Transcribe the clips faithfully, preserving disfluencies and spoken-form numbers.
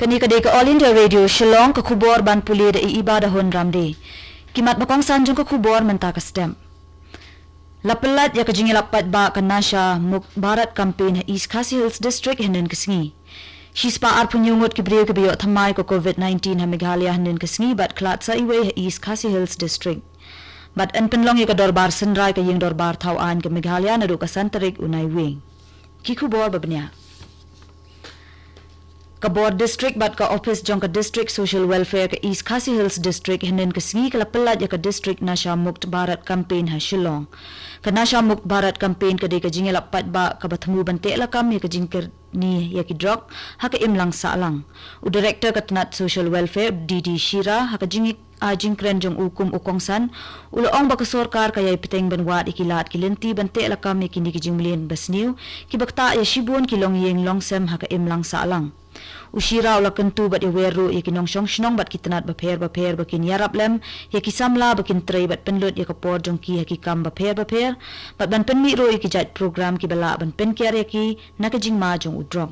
Kane ka dei ka All India Radio Shillong, ka khubor ban pule da i Iba da Hon Ramde. Ki mat ba kongsan jong ka khubor mynta ka step. La pyllait ïa ka jingïalap paidbah ka Nasha Mukt Bharat Campaign ha East Khasi Hills District hynnin ka sngi. Shispah arphew hynñiew ngut ki briew kiba ïoh thymmai ka covid nineteen ha Meghalaya hynnin ka sngi bad khlad sa iwei ha East Khasi Hills District. Bad yn pynlong ïa ka dorbar synrai ka ïing dorbar thaw aiñ ka Meghalaya naduh ka san tarik u Naiwieng. Ki khubor ba bniah. Ka bor district bad ka office jong ka District Social Welfare ka East Khasi Hills District hynnin ka sngi ka la pyllait ïa ka District Nasha Mukt Bharat Campaign ha Shillong. Ka Nasha Mukt Bharat Campaign ka dei ka jingïalap paidbah kaba thmu ban teh lakam ïa ka jingkyrni ïa ki drok ha ka imlang sahlang. U Director ka tnat Social Welfare, D D Shira, ha ka jing ai jingkren jong u kum u kongsan, u la ong ba ka sorkar ka ïai bteng ban wad ïa ki lad ki lynti ban teh lakam ïa kine ki jingmlien basniew kiba ktah ïa shibun ki longïing longsem ha ka imlang sahlang. U Shira u la kyntu bad ïawer ruh ïa ki nongshong shnong bad ki tnat bapher bapher ba kin ïarap lem ïa ki samla ba kin trei bad pynlut ïa ka por jong ki ha ki kam bapher bapher bad ban pynmih ruh ïa ki jait program kiba lah ban pynker ïa ki na ka jingma jong u drok.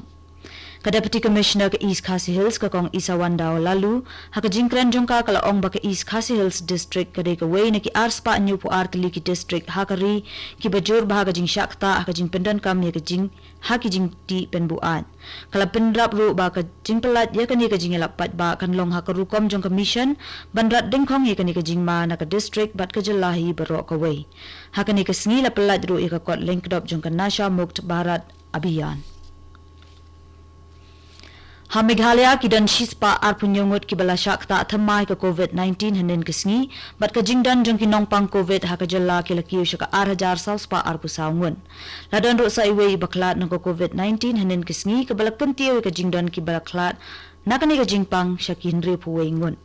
Ka Deputy Commissioner ka East Khasi Hills, ka Kong Isawanda Lalu, ha ka jingkren jong ka ka la ong ba ka East Khasi Hills District ka dei kawei na ki arspah hynñiewphew ar tylli ki district ha ka ri kiba jur bha ha ka jingshah ktah ha ka jingpyndonkam ïa ka jing ha ki jingtih pynbuaid. Ka la pynrap ruh ba ka jingpyllait ïa kane ka jingïalap paidbah kan long ha ka rukom jong ka mission ban rat dyngkhong ïa kane ka jingma na ka district bad ka jylla hi baroh kawei. Ha kane ka sngi la pyllait ruh ïa ka kot lyngkdop jong ka Nasha Mukt Bharat Abhiyan. Ha Meghalaya ki don shispah arphew hynñiew ngut kiba la shah ktah thymmai ka covid nineteen hynnin ka sngi bad ka jingdon jong ki nongpang covid ha ka jylla ki la kiew sha ka ar hajar saw spah arphew saw ngut. La don ruh sa iwei iba khlad na ka covid nineteen hynnin ka sngi kaba la kyntiew ïa ka jingdon kiba la khlad na kane ka jingpang sha ki hynriewphew wei ngut.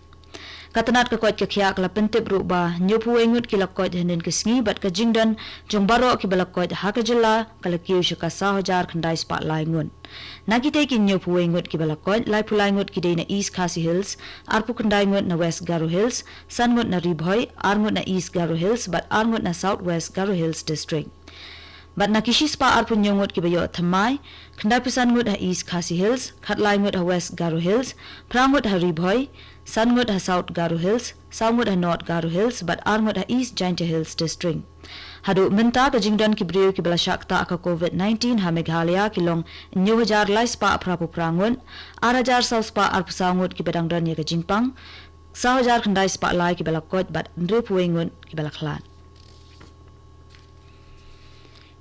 Ka tnat ka koit ka khiah ka la pyntip ruh ba hynñiewphew wei ngut ki la koit hynnin ka sngi bad ka jingdon jong baroh kiba la koit ha ka jylla ka la kiew sha ka saw hajar khyndai spah lai ngut. Na kitei ki hynñiewphew wei ngut kiba la koit, laiphew lai ngut ki dei na East Khasi Hills, arphew khyndai ngut na West Garo Hills, san ngut na Ri Bhoi, ar ngut na East Garo Hills bad ar ngut na South West Garo Hills District. Bad na ki shispah arphew hynñiew ngut kiba ïoh thymmai, khyndaiphew san ngut ha East Khasi Hills, khatlai ngut ha West Garo Hills, phra ngut ha Ri Bhoi, san ngut ha South Garo Hills, saw ngut ha North Garo Hills bad ar ngut ha East Jaintia Hills District. Haduh mynta ka jingdon ki briew kiba la shah ktah ka covid nineteen ha Meghalaya ki long hynñiew hajar lai spah phraphew phra ngut, ar hajar saw spah arphew saw ngut kiba dang don ïa ka jingpang, saw hajar khyndai spah lai kiba la koit bad hynriewphew wei ngut kiba la khlad.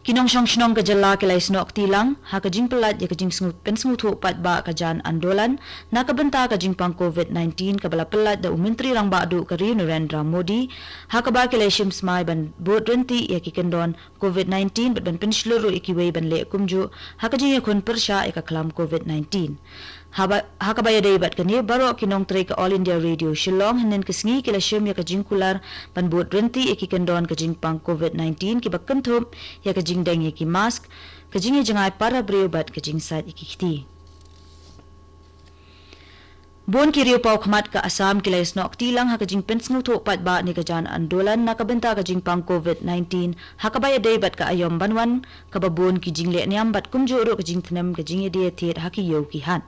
Ki nongshong shnong ka jylla ki la ïasnoh kti lang ha ka jingpyllait ïa ka jingsngew pynsngewthuh paidbah ka Jan Andolan na ka bynta ka jingpang covid nineteen kaba la pyllait da u Myntri Rangbah Duh ka ri Narendra Modi, ha kaba ki la ïashim smai ban bud ryntih ïa ki kyndon covid nineteen bad ban pynshlur ruh ïa kiwei ban leh kumjuh ha ka jingïakhun pyrshah ïa ka khlam covid nineteen. Haba, ha kaba ïadei bad kane, baroh ki nongtrei ka All India Radio Shillong hynnin ka sngi ki la shim ïa ka jingkular ban bud ryntih ïa ki kyndon ka jingpang covid nineteen kiba kynthup ïa ka jingdeng ïa ki mask, ka jingïajngai para briew bad ka jingsait ïa ki kti. Bun ki riewpaw khmat ka Assam ki la ïasnoh kti lang ha ka jingpynsngewthuh paidbah ne ka Jan Andolan na ka bynta ka jingpang covid nineteen ha kaba ïadei bad ka aïom ban wan kaba bun ki jingleh niam bad kumjuh ruh ka jingthnem ka jingïadie thied ha ki ïew ki hat.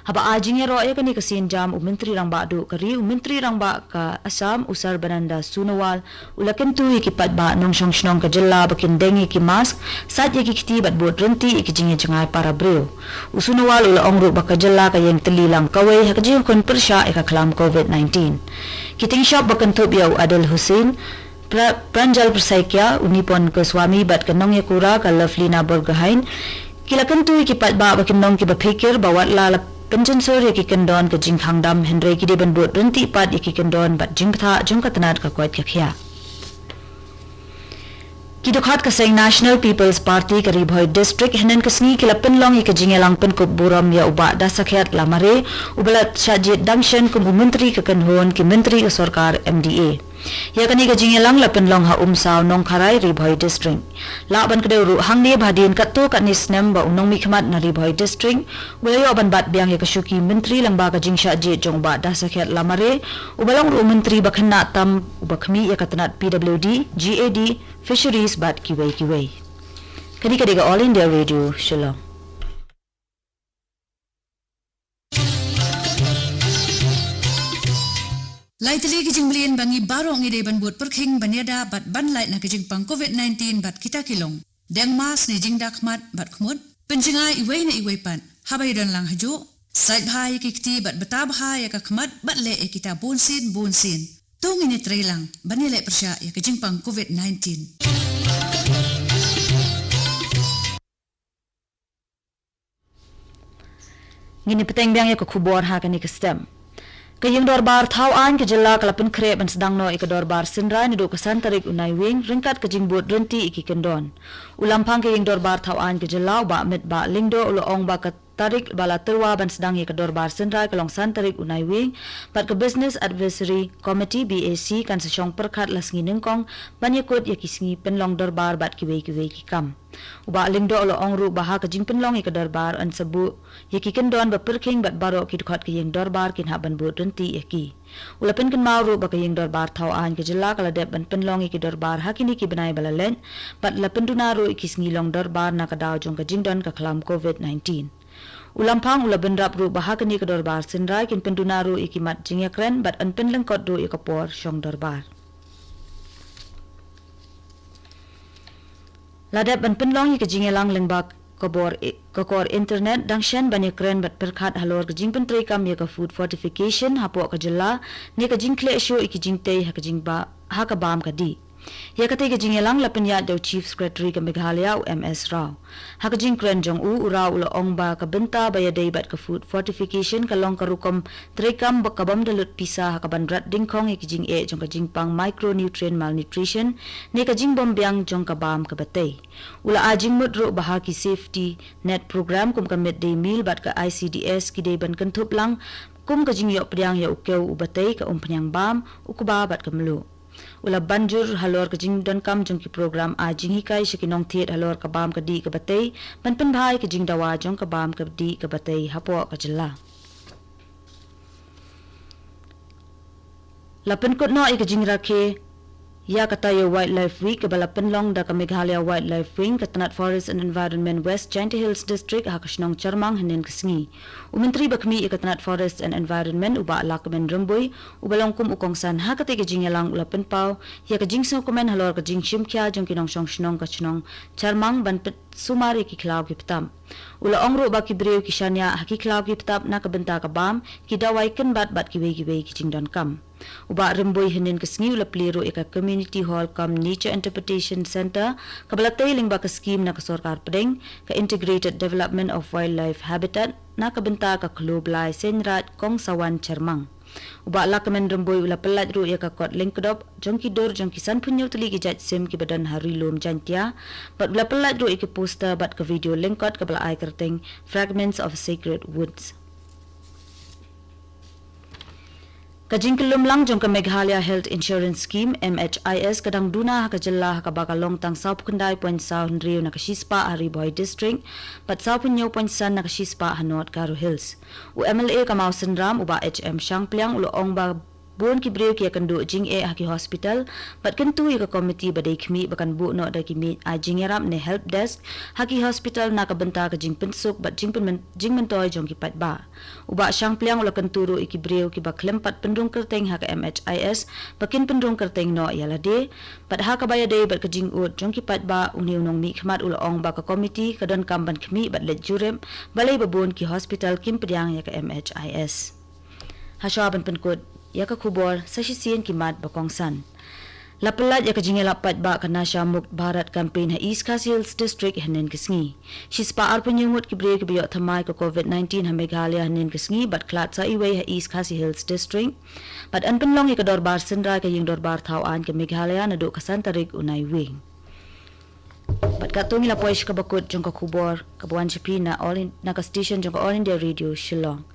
Haba ai jingïaroh ïa kane ka sienjam u Myntri Rangbah Duh ka ri, u Myntri Rangbah ka Assam u Sarbananda Sonowal u la kyntu ïa ki paidbah nongshong shnong ka jylla ba kin deng ïa ki mask, sait ïa ki kti bad bud ryntih ïa ki jingïajngai para briew. U Sonowal u la ong ruh ba ka jylla ka ïeng tylli lang kawei ha ka jingïakhun pyrshah ïa ka khlam covid nineteen. Ki tyngshop ba kynthup ïa u Adil Hussain, Pra-, Pranjal Saikia, u Nipon Goswami bad ka nongïakura ka Lovelina Borgohain ki la kyntu ïa ki paidbah ba kin long kiba phikir ba wat la la pynjynjar ïa ki kyndon ka jingkhang dam hynrei ki dei ban bud ryntih pat ïa ki kyndon bad jingbthah jong ka tnat ka koit ka khiah. Ki dkhot ka seng National People's Party ka Ri Bhoi District hynnin ka sngi ki la pynlong ïa ka jingïalang pynkup burom ïa u Bah Dasakhiat Lamare uba la shah jied dang shen kum u Myntri ka kynhun ki Myntri ka sorkar M D A. Ïa kane ka jingïalang la pynlong ha Umsaw Nongkharai, Ri Bhoi District. Lah ban kdew ruh hangne ba hadien katto katne snem ba u nongmihkhmat na Ri Bhoi District u la ïoh ban bat biang ïa ka shuki Myntri lyngba ka jingshah jied jong u Bah Dasakhiat Lamare uba long ruh u Myntri ba khynnah tam uba khmih ïa ka tnat P W D, G A D, Fisheries bad kiwei kiwei. Kane ka dei ka All India Radio Shillong. Lai tylli ki jingmlien ba ngi baroh ngi dei ban bud pyrkhing ban ïada bad ban lait na ka jingpang covid nineteen bad kita ki long: deng mask ne jingda khmat bad khmut, pynjngai iwei na iwei pat haba ïadon lang hajuh, sait bha ïa ki kti bad bata bha ïa ka khmat bad leh ïa kita bunsien bunsien. To ngin ïatrei lang ban ïaleh pyrshah ïa ka jingpang covid nineteen. Ngin ïa bteng biang ïa ka khubor ha kane ka step. Ka Ïing Dorbar Thaw Aiñ ka Jylla ka la pynkhreh ban sdang noh ïa ka Dorbar Synrai naduh ka san tarik u Naiwieng ryngkat ka jingbud rynti ïa ki kyndon. U Lamphang ka Ïing Dorbar Thaw Aiñ ka Jylla, u Bah Mitbah Lyngdoh, u la ong ba ka tarik ba la tyrwa ban sdang ïa ka Dorbar Synrai ka long san tarik u Naiwieng, bad ka Business Advisory Committee, B A C, kan sa shong pyrkhat la sngi nyngkong ban ïakut ïa ki sngi pynlong dorbar bad kiwei kiwei ki kam. U Bah Lyngdoh u la ong ruh ba ha ka jingpynlong ïa ka dorbar yn sa buh ïa ki kyndon ba pyrkhing bad baroh ki dkhot ka ïing dorbar kin hap ban bud rynti ïa ki. U la pynkynmaw ruh ba ka Ïing Dorbar Thaw Aiñ ka Jylla ka la dep ban pynlong ïa ki dorbar ha kine ki bnai ba la leit, bad la pynduna ruh ïa ki sngi long dorbar na ka daw jong ka jingdon ka khlam covid nineteen. U Lamphang u la bynrap ruh ba ha kane ka Dorbar Synrai kin pynduna ruh ïa ki mat jingïakren bad yn pynlyngkot ruh ïa ka por shong dorbar. La dep ban pynlong ïa ka jingïalang lyngba ka bor i-, ka kor internet, dang shen ban ïakren bad pyrkhat halor ka jingpyntreikam ïa ka food fortification hapoh ka jylla, ne ka jingkhleh shuh ïa ki jingtei ha ka jingba-, ha ka bam ka dih. Ïa katei ka jingïalang la pynïaid da u Chief Secretary ka Meghalaya, u M S Rao. Ha ka jingkren jong u, u Rao u la ong ba ka bynta ba ïadei bad ka food fortification ka long ka rukom treikam ba ka bym da lut pisa ha kaban rat dyngkhong ïa ka jingeh jong ka jingpang micronutrient malnutrition, ne ka jingbymbiang jong ka bam kaba tei. U la ai jingmut ruh ba ha ki safety net program kum ka midday meal bad ka I C D S ki dei ban kynthup lang kum ka jingïoh pdiang ïa u kew u ba tei, ka umphniang bam, u kba bad ka mluh. U la ban jur halor ka jingdonkam jong ki program ai jinghikai sha ki nongthied halor ka bam ka dih kaba tei, ban pynbha ïa ka jingdawa jong ka bam ka dih kaba tei hapoh ka jylla. La pynkut noh ïa ka jingrakhe ïa ka Taïew Wildlife Week kaba la pynlong da ka Meghalaya Wildlife Wing, ka tnat Forest and Environment West Jaintia Hills District, ha ka shnong Chyrmang hynnin ka sngi. U Myntri ba khmih ïa ka tnat Forest and Environment, u Bah Lahkmen Rymbui, uba long kum u kongsan ha katei ka jingïalang, u la pynpaw ïa ka jingsngewkmen halor ka jingshim khia jong ki nongshong shnong ka shnong Chyrmang ban pynsumar ïa ki khlaw ki btap. U la ong ruh ba ki briew ki shaniah ha ki khlaw ki btap na ka bynta ka bam, ki dawai kynbat bad kiwei kiwei ki jingdonkam. U Bah Rymbui hynnin ka sngi u la plie ruh ïa ka Community Hall cum Nature Interpretation Center, kaba la tei lyngba ka skhim na ka Sorkar Pdeng, ka Integrated Development of Wildlife Habitat, na ka bynta ka Khloo Blai Seiñraij Kong Sawan Chyrmang. U Bah Lahkmen Rymbui u la pyllait ruh ïa ka kot lyngkdop jong ki dur jong ki sanphew hynñiew tylli ki jait sim kiba don ha Ri Lum Jaiñtia, bad u la pyllait ruh ïa ki poster bad ka video lyngkot kaba la ai kyrteng Fragments of Sacred Woods. Ka jingkyllum lang jong ka Meghalaya Health Insurance Scheme, M H I S, ka dang duna ha ka jylla ha kaba ka long tang sawphew khyndai point saw hynriew na ka shispah ha Ri Bhoi District, bad sawphew hynñiew point san na ka shispah ha North Garo Hills. U M L A ka Mawsynram, u Bah H M Shangpliang, u la ong ba bun ki briew ki ïakynduh jingeh ha ki hospital, bad kyntu ïa ka komiti ba dei khmih ba kan buh noh da ki miej ai jingïarap ne help desk ha ki hospital na ka bynta ka jingpynsuk bad jingpynmyn-, jingmyntoi jong ki paidbah. U Bah Shangpliang u la kyntu ruh ïa ki briew kiba khlem pat pynrung kyrteng ha ka M H I S ba kin pynrung kyrteng noh ïa lade, bad ha kaba ïadei bad ka jingud jong ki paidbah, une u nongmihkhmat u la ong ba ka komiti ka donkam ban khmih bad leit jurip balei ba bun ki hospital kim pdiang ïa ka M H I S. Hashwa ban pynkut ïa ka khubor, sa shisien ki mat ba kongsan. La pyllait ïa ka jingïalap paidbah ka Nasha Mukt Bharat Campaign ha East Khasi Hills District hynnin ka sngi. Shispah arphew hynñiew ngut ki briew kiba ïoh thymmai ka covid nineteen ha Meghalaya hynnin ka sngi, bad khlad sa iwei ha East Khasi Hills District. Bad yn pynlong ïa ka Dorbar Synrai ka Ïing Dorbar Thaw Aiñ ka Meghalaya naduh ka san tarik u Naiwieng. Bad katto ngi la poi sha kaba kut jong ka khubor kaba wan sha phi na All In-, na ka station jong ka All India Radio Shillong.